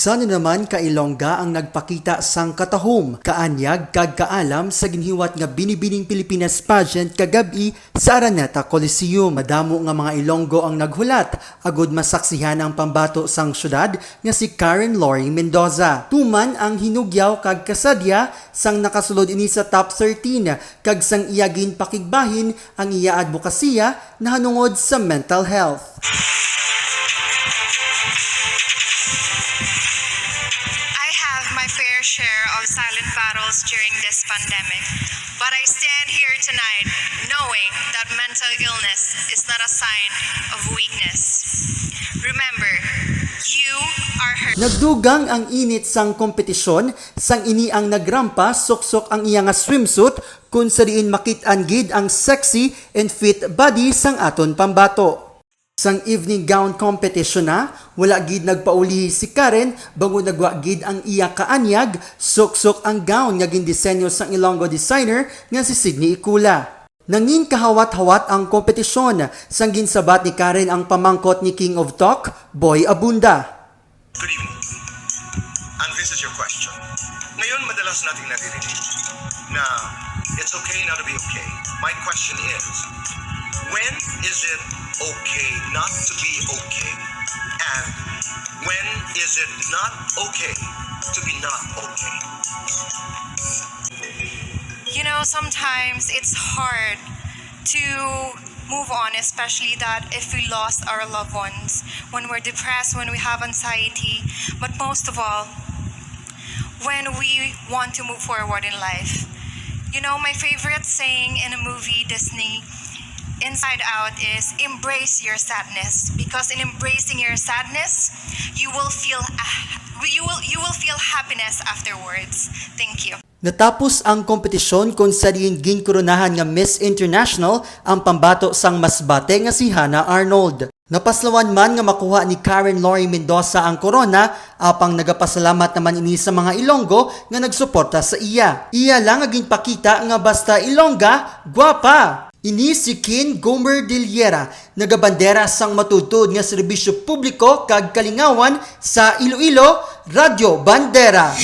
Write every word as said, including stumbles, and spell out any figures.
Sana naman ka Ilongga ang nagpakita sang katahom, kaanyag kag kaalam sa ginhiwat nga Binibining Pilipinas pageant kagab-i sa Araneta Coliseum. Madamo nga mga Ilonggo ang naghulat agud masaksihan ang pambato sang syudad nga si Karen Lori Mendoza. Tuman ang hinugyaw kag kasadya sang nakasulod ini sa top thirteen kag sang iya ginpakigbahin ang iya adbokasiya nahanungod sa mental health. I have my fair share of silent battles during this pandemic, but I stand here tonight knowing that mental illness is not a sign of weakness. Remember, you are heard. Nagdugang ang init sang kompetisyon sang ini ang nagrampa suksok ang iya nga swimsuit, kun sa diin makit-an gid ang sexy and fit body sang aton pambato. Sang evening gown competition na, wala gid nagpauli si Karen bangod nagwa gid ang iya kaanyag, suksok ang gown nga gindisenyo sang Ilonggo designer nga si Sydney Ikula. Nangin kahawat-hawat ang kompetisyon sang ginsabat ni Karen ang pamangkot ni King of Talk, Boy Abunda. Good evening. And this is your question. Ngayon, madalas nating naririnig na it's okay not to be okay. My question is, when is it okay not to be okay? And when is it not okay to be not okay? You know, sometimes it's hard to move on, especially that if we lost our loved ones, when we're depressed, when we have anxiety, but most of all, when we want to move forward in life. You know, my favorite saying in a movie, Disney, Inside Out, is embrace your sadness, because in embracing your sadness, you will feel ah, you will you will feel happiness afterwards. Thank you. Natapos ang kompetisyon kun sa diin ginkoronahan nga Miss International ang pambato sang masbate nga si Hannah Arnold. Napaslawan man nga makuha ni Karen Lori Mendoza ang korona, apang nagapasalamat naman ini sa mga Ilonggo nga nagsuporta sa iya. Iya lang nga ginpakita nga basta Ilongga, gwapa! Ini si Kin Gomer Diliera, nagabandera sang matuod-tuod nga serbisyo publiko kag kalingawan sa Iloilo, Radyo Bandera.